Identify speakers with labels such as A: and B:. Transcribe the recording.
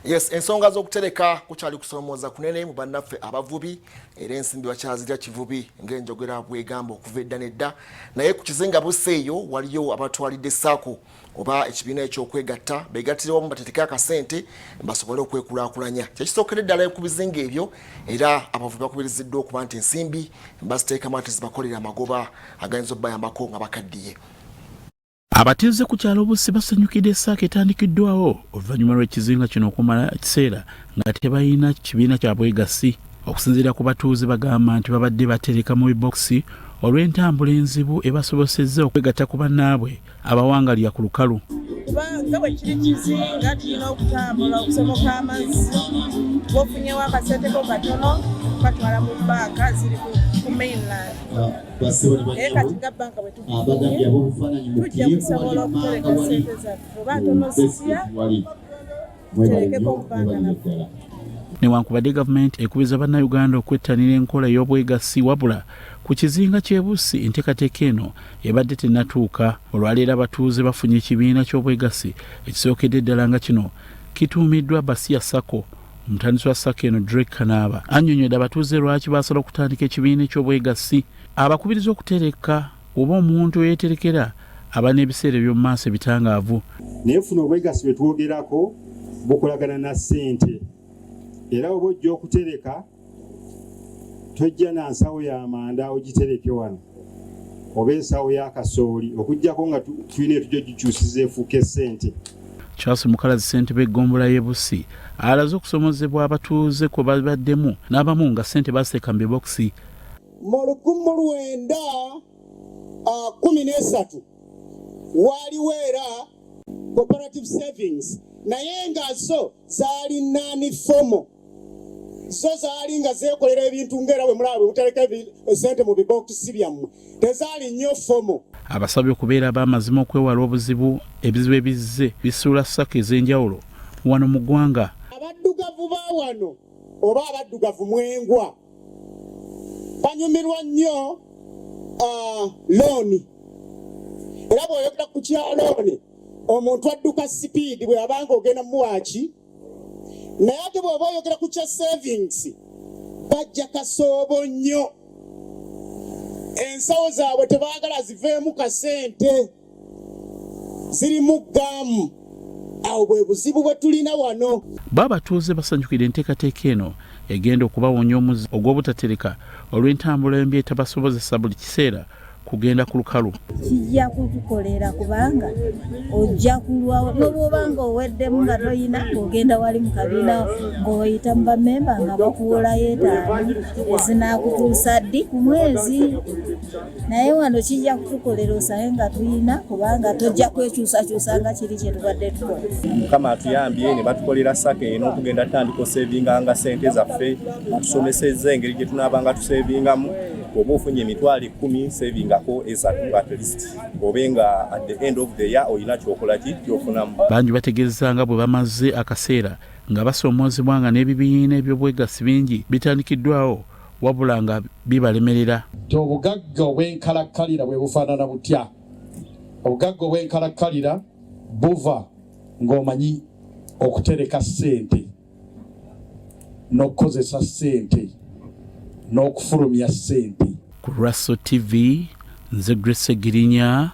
A: Yes, ensonga z'okutereka kukyali kusoomooza kunene mu bannaffe abavubi, era ensimbi bakyazirya kivubi ng'enjogera bwegamba okuva edda n'edda. Naye ku kizinga Busa eyo waliyo abatwalidde SACCO oba ekibiina eky'okwegatta, beegattire wamu batereke akasente basobole okwekulaakulanya. Kyekisookera eddala ku bizinga ebyo, era abavubi bakubiriziddwa okuba nti ensimbi baziteekamu ate zibakolera amagoba agayinza okubayambako nga bakaddiye.
B: Abatuuze ku kyalo Bussi basanyukidde SACCO etandikiddwawo oluvannyuma lw'ekizinga kino okumala ekiseera nga tebalina kibiina kya bwegassi. Okusinziira ku batuuze, bagamba nti babadde batereka mu bibokisi olw'entambula enzibu ebasobosezza okwegatta ku bannaabwe abawangalira ku lukalu.
C: Kubanga bwe kiri kizinga, tulina okutambula okusomoka amazzi. Bwofunyewo akasente ko katono, katwala mu banka ziri ku mainland, naye kati nga banka bwe tufunye, tujja kusobola okutereka sente zaffe, oba ntono zitya, tuterekeko mu banka naffe.
B: Newankubadde gavumenti ekubiriza Bannayuganda okwettanira enkola ey'obwegassi, wabula ku kizinga ky'e Bussi enteekateeka eno ebadde tennatuuka. Olwaleero abatuuze bafunye ekibiina ky'obwegassi ekisookedde ddala, nga kino kituumiddwa Basiya SACCO. Omutandisi wa SACCO eno, Drake Kanaaba, annyonnyodde abatuuze lwaki baasala okutandika ekibiina eky'obwegassi. Abakubiriza okutereka, oba omuntu eyeeterekera aba n'ebiseera eby'omu maaso ebitangaavu.
D: Naye funa obwegassi bwe twogerako bukolagana na ssente, era oba ojja okutereka, tojja na nsawo y'amanda ogitereke wano oba ensawo y'akasooli, okugjako nga tulina etujja ogikyusiza efuuka essente.
B: Charles Mukalazi, ssentebe w'eggombolola y'e Bussi, alaze okusomozebwa abatuuze kwe babaddemu n'abamu nga ssente baseeka mu bibokisi.
E: Mu 1913 waaliwo era cooperative savings, naye nga zo zaali non-formal. Zo zaali nga zeekolera ebintu ngaera bwe mulaba bwe mutereka esente mu bibokisi byammwe, tezaali nnyo formal.
B: Abasabye okubeera ab'amazima okwewala obuzibu ebizibu ebizze bisuula SACCO ez'enjawulo wano mu ggwanga.
E: Abaddugavu ba wano oba abaddugavu mwengwa banyumirwa nnyo loan, era bw'oyogera ku kya loan, omuntu adduka speed bwe abanga ogenda muwaaki. Naye ate bw'oba oyogera ku kya savings, bajja kasoobo nnyo. Ensawo zaabwe tebaagala ziveemu kasente, zirimu gaamu. Awo bwe buzibu bwe tulina wano.
B: Bo abatuuze basanyukira enteekateeka eno egenda okubawonya omuze ogw'obutatereka olw'entambula embi etabasobozesa buli kiseera kugenda ku lukalu.
F: Kijja kutukolera, kubanga ojja kulwawo nobwoba nga oweddemu nga toyina, ng'ogenda wali mu kabiina ng'oyita mu bamemba nga bakuwolayo 5 ezinaakutuusa ddi ku mwezi. Naye wano kijja kutukolera osange nga tuyina, kubanga tojja kwekyusakyusa nga kiri kye tubadde tukola.
G: Mukama atuyambye ne batukolera SACCO eno okugenda tutandika osavinganga sente zaffe. Batusomesezza engeri gye tunaabanga tusavingamu. Oba ofunye 100,000, savingako 3 at least, obe nga at the end of the year olina kyokola ki kyofunamu.
B: Bangi bategeeza nga bwe bamaze akaseera nga basoomoozebwa nga n'ebibiina eby'obwegassi bingi bitandikiddwawo, wabula nga bibalemerera.
H: Ti obugagga obwenkalakkalira bwe bufaanana butya? Obugagga obwenkalakkalira buva ng'omanyi okutereka ssente n'okukozesa ssente n'okufulumya ssente.
B: Ku Raso TV, nze Grace Girinya.